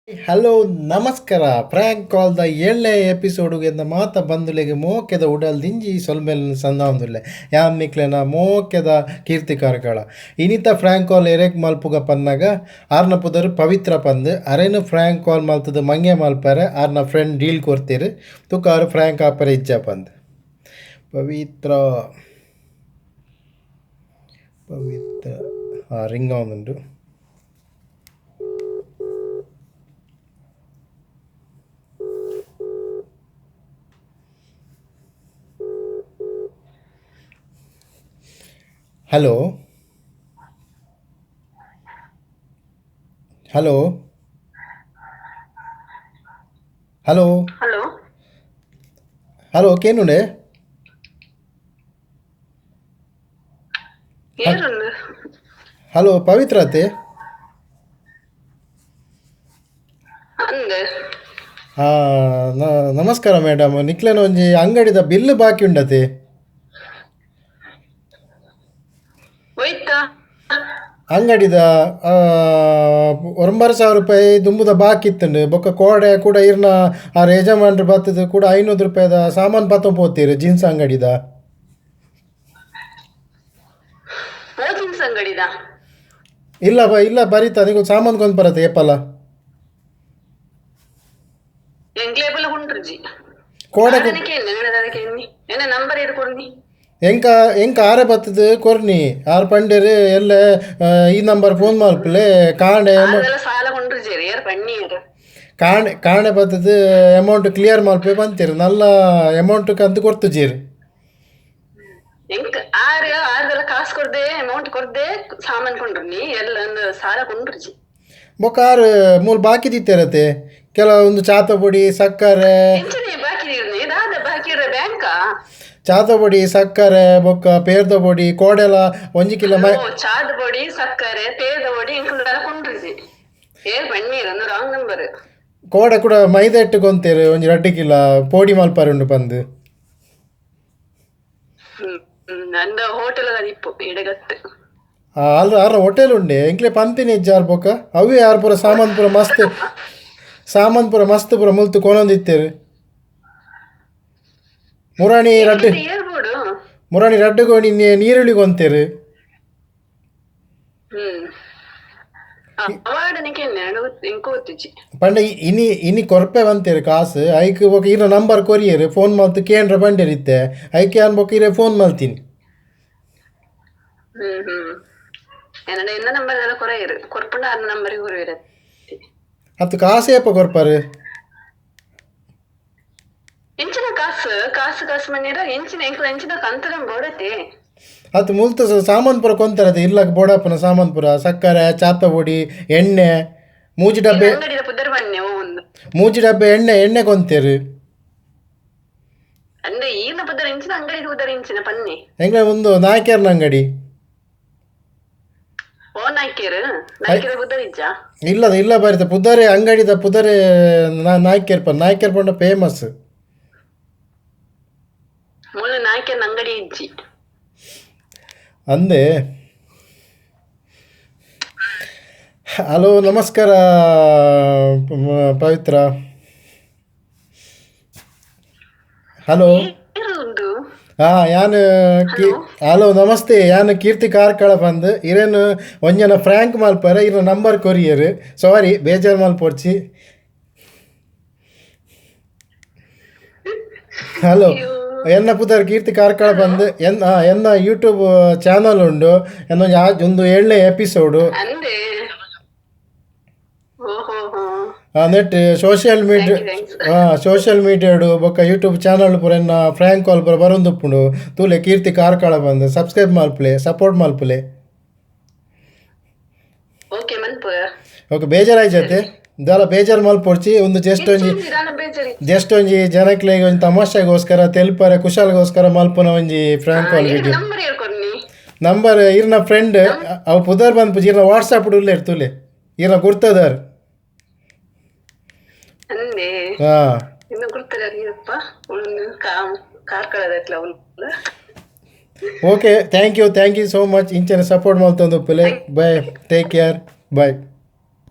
Hello ನಮಸ್ಕಾರ. Prank ಕಾಲ್ದ ಏಳನೇ ಎಪಿಸೋಡುಗೆ ಮಾತ ಬಂದುಲೆಗೆ ಮೋಕೆದ ಉಡಲ್ ದಿಂಜಿ ಸೊಲ್ಮೆಲ್ ಸಂದಾವೊಂದುಲ್ಲೆ. ಯಾನ್ ನಿಕ್ಲೆನ ಮೋಕೆದ ಕೀರ್ತಿ ಕಾರ್ಕಳ. ಇನಿತ ಫ್ರ್ಯಾಂಕ್ ಕಾಲ್ ಎರೆಕ್ ಮಲ್ಪುಗ ಪನ್ನಗ ಆರ್ನ ಪುದರ್ ಪವಿತ್ರ ಪಂದ್. ಅರೆನ್ ಫ್ರ್ಯಾಂಕ್ ಕಾಲ್ ಮಲ್ತದ ಮಂಗೆ ಮಲ್ಪರೆ ಆರ್ನ ಫ್ರೆಂಡ್ ಡೀಲ್ ಕೊರ್ತೀರು. ತುಕ ಆರು ಫ್ರ್ಯಾಂಕ್ ಆಪರೆ ಇಜ್ಜ ಪಂದ್. ಪವಿತ್ರ ಪವಿತ್ರ ರಿಂಗ್ ಆವೊಂದುಂಡು. Hello hello hello hello hello ಕೇನುಂಡೆ? ಏರುಂಡು? Hello ಪವಿತ್ರ ಅತ್ತೆ? ಅಂದ್. ನಮಸ್ಕಾರ ಮೇಡಮ್. ನಿಕ್ಲೆನ ಒಂಜಿ ಅಂಗಡಿದ ಬಿಲ್ ಬಾಕಿ ಉಂಡತೆ. ಒಯ್ತಾ? ಅಂಗಡಿದ 9000 ರೂಪಾಯಿ ದುಂಬುದ ಬಾಕಿ ಇತ್ತುಂಡು. ಬೊಕ್ಕ ಕೋಡೆ ಕೂಡ ಇರ್ನ ಆರ್ ಯಜಮಾನ್ರು ಬತ್ತದ ಕೂಡ 500 ರೂಪಾಯಿದ ಸಾಮಾನು ಪತ್ತೊಂದು ಪೋತೀರು ಜೀನ್ಸ್ ಅಂಗಡಿದ. ಓ ಜೀನ್ಸ್ ಅಂಗಡಿದ? ಇಲ್ಲ ಇಲ್ಲ ಬರೀತ ನೀವು ಸಾಮಾನು ಕೊಂದು ಬರತ್ತೆ ಏಪಲ್ಲ. ಎಂಕ್ಲೇಬಲ್ ಹುಂಡ್ರಜಿ. ಕೋಡೆ ಎನ್ನ ನಂಬರ್ ಇರು ಕೊಡ್ನಿ. ಎಂಕ ಎಂಕ ಆರೆ ಬತ್ತದ ಕೊರ್ನಿ ಆರ್ ಪಂಡೇರು ಎಲ್ಲ ಈ ನಂಬರ್ ಫೋನ್ ಮಲ್ಪಲೆ ಕಾಂಡೆ. ಅದೆಲ್ಲ ಸಾಲ ಹುಂಡ್ರಜಿ ಏರ್ ಪಣ್ಣೀರು. ಕಾಣೆ ಕಾಣೆ ಬತ್ತದ ಅಮೌಂಟ್ ಕ್ಲಿಯರ್ ಮಲ್ಪೆ ಬಂತೀರು ನಲ್ಲ ಅಮೌಂಟ್ ಕಂತು ಕೊಡ್ತುಜೀರು. ಎಂಕ್ ಆರು ಆರ್ದೆಲ್ಲ ಕಾಸು ಕೊಡ್ದೆ ಅಮೌಂಟ್ ಕೊಡ್ದೆ ಸಾಮಾನು ಕೊಂಡ್ರಿ ಎಲ್ಲ ಒಂದು ಸಾಲ ಕೊಂಡ್ರಜಿ. ಬೊಕ್ಕ ಆರು ಮೂಲು ಬಾಕಿ ದಿತ್ತೇರತೆ ಕೆಲವೊಂದು ಚಾತ ಪೊಡಿ ಸಕ್ಕರೆ. ಎಂಚನೆ ಬಾಕಿ ಇರ್ನಿ ದಾದ ಬಾಕಿ ಇರ ಬ್ಯಾಂಕಾ? ಚಾತ ಪೊಡಿ ಸಕ್ಕರೆ ಬೊಕ್ಕ ಪೇರ್ದ ಪೊಡಿ ಕೋಡೆಲ ಒಂಜಿ ಕಿಲೋ ಮೈ. ಚಾದ ಪೊಡಿ ಸಕ್ಕರೆ ಪೇರ್ದ ಪೊಡಿ ಎಂಕುಲು ಕೊಂಡ್ರಜಿ ಏರ್ ಬಣ್ಣೀರ್ ಒಂದು ರಾಂಗ್ ನಂಬರ್. ಕೋಡೆ ಕೂಡ ಮೈದಾ ಇಟ್ಟು ಕೊಂತೇರು ಒಂಜಿ 2 ಕಿಲೋ ಪೋಡಿ ಮಲ್ಪಾರೆ ಉಂಡು ಪಂದು. ನಂದ ಹೋಟೆಲ್ ಇಪ್ಪು ಎಡಗತ್ತು. ಅಲ್ಲ ಆರ ಹೋಟೆಲ್ ಉಂಡೆ ಎಂಕ್ಲೆ ಪಂಪಿನ ಇಜ್ಜಾರ್ ಬೊಕ್ಕ ಅವೇ ಯಾರು ಪೂರ ಸಾಮಾನು ಪೂರ ಮಸ್ತ್ ಸಾಮಾನು ಪೂರ ಮಸ್ತ್ ಪೂರ ಮುಲ್ತು ಕೊನೊಂದಿತ್ತೇರು. ಮುರಾಣಿ ರಡ್ಡು ಮುರಾಣಿ ರಡ್ಡು ಗೋಣಿ ನೀರುಳ್ಳಿ ಕೊಂತೇರು. ಪಂಡ ಇನಿ ಇನಿ ಕೊರ್ಪೆ ಬಂತೇರು ಕಾಸು ಐಕ್ ಬೊಕ್ಕ ಇರ ನಂಬರ್ ಕೊರಿಯರು ಫೋನ್ ಮಲ್ತು ಕೇಂದ್ರ ಬಂಡೇರು ಇತ್ತೆ ಐಕೆ ಅನ್ ಬೊಕ್ಕ ಇರೆ ಫೋನ್ ಮಲ್ತೀನಿ. ಅದು ಕಾಸು ಏಪ ಕೊರ್ಪಾರು? ಎಂಚಿನ ಕಾಸು ಕಾಸು ಕಾಸು ಮಣ್ಣೀರ ಎಂಚಿನ ಎಂಕುಲು ಎಂಚಿನ ಕಂತನ ಬೋಡತೆ. ಅದು ಮುಲ್ತ ಸಾಮಾನು ಪೂರ ಕೊಂತಾರತೆ ಇಲ್ಲಕ್ಕೆ ಬೋಡಪ್ಪನ ಸಾಮಾನು ಪೂರ ಸಕ್ಕರೆ ಚಾತ ಪೊಡಿ ಎಣ್ಣೆ ಮೂಜಿ ಡಬ್ಬೆ ಅಂಗಡಿದ ಪುದರ್ ಬನ್ನಿ ಒಂದು ಮೂಜಿ ಡಬ್ಬೆ ಎಣ್ಣೆ ಎಣ್ಣೆ ಕೊಂತೇರು. ಅಂದ್ರೆ ಈನ ಪುದರ್ ಎಂಚಿನ ಅಂಗಡಿ ಪುದರ್ ಎಂಚಿನ ಪನ್ನಿ? ಎಂಗ್ಲೆ ಒಂದು ನಾಯ್ಕೇರ್ನ ಅಂಗಡಿ. ಓ ನಾಯ್ಕೇರು ನಾಯ್ಕೇರ ಪುದರ್ ಇಜ್ಜಾ? ಇಲ್ಲ ಇಲ್ಲ ಬರೀತ ಪುದರೆ ಅಂಗಡಿದ ಪುದರೆ ನಾಯ್ಕೇರ್ ಪನ್ ನಾಯ್ಕೇರ್ ಪಂಡ ಫೇಮಸ್. ಮೂಲ ನಾಯ್ಕೇರ್ನ ಅಂಗಡಿ ಇಜ್ಜಿ ಅಂದೆ. ಹಲೋ ನಮಸ್ಕಾರ ಪವಿತ್ರ. ಹಲೋ ಹಾಂ ಯಾನ್ ಹಲೋ ನಮಸ್ತೆ ಯಾನ್ ಕೀರ್ತಿ ಕಾರ್ಕಳ ಬಂದು ಇರೇನು ಒಂಜನ ಫ್ರ್ಯಾಂಕ್ ಮಲ್ಪರೆ ಇರ ನಂಬರ್ ಕೊರಿಯರು. ಸಾರಿ ಬೇಜಾರು ಮಲ್ಪೊಡ್ಚಿ. ಹಲೋ ಎನ್ನ ಪುದರ್ ಕೀರ್ತಿ ಕಾರ್ಕಳ ಬಂದು ಎನ್ನ ಎನ್ನ ಯೂಟ್ಯೂಬ್ ಚಾನಲ್ ಉಂಡು ಎನ್ನ ಒಂದು 7ನೇ episode net social media social ಮೀಡಿಯಾಡು ಬೊಕ್ಕ ಯೂಟ್ಯೂಬ್ ಚಾನಲ್ ಪೂರ ಎನ್ನ ಫ್ರ್ಯಾಂಕ್ ಕಾಲ್ ಪೂರ ಬರೊಂದುಪ್ಪುಂಡು. ತೂಲೆ ಕೀರ್ತಿ ಕಾರ್ಕಳ ಬಂದು ಸಬ್ಸ್ಕ್ರೈಬ್ ಮಲ್ಪಲೆ ಸಪೋರ್ಟ್ ಮಲ್ಪಲೆ. ಓಕೆ ಬೇಜಾರಾಯ್ತತೆ ದಾಲ ಬೇಜಾರು ಮಲ್ಪೊಡ್ಚಿ ಒಂದು ಜಸ್ಟ್ ಒಂಜಿ ಜಸ್ಟ್ ಒಂಜಿ ಜನಕ್ಲೆಗ್ ಒಂಜಿ ತಮಾಷೆಗೋಸ್ಕರ ತೆಲ್ಪರೆ ಕುಶಾಲ್ಗೋಸ್ಕರ ಮಲ್ಪುನ ಒಂಜಿ prank call video. Number ಇರ್ನ ಫ್ರೆಂಡ್ ಅವು ಪುದರ್ ಬಂದ್ಪುಜಿ ಇರ್ನ ವಾಟ್ಸಪ್ ಉಲ್ಲೇರ್ ತೂಲೆ ಇರ್ನ ಗುರ್ತದಾರ್. ಹಾಂ okay thank you so much ಇಂಚನೆ ಸಪೋರ್ಟ್ ಮಲ್ತೊಂದುಪ್ಪುಲೆ. Bye, take care, bye.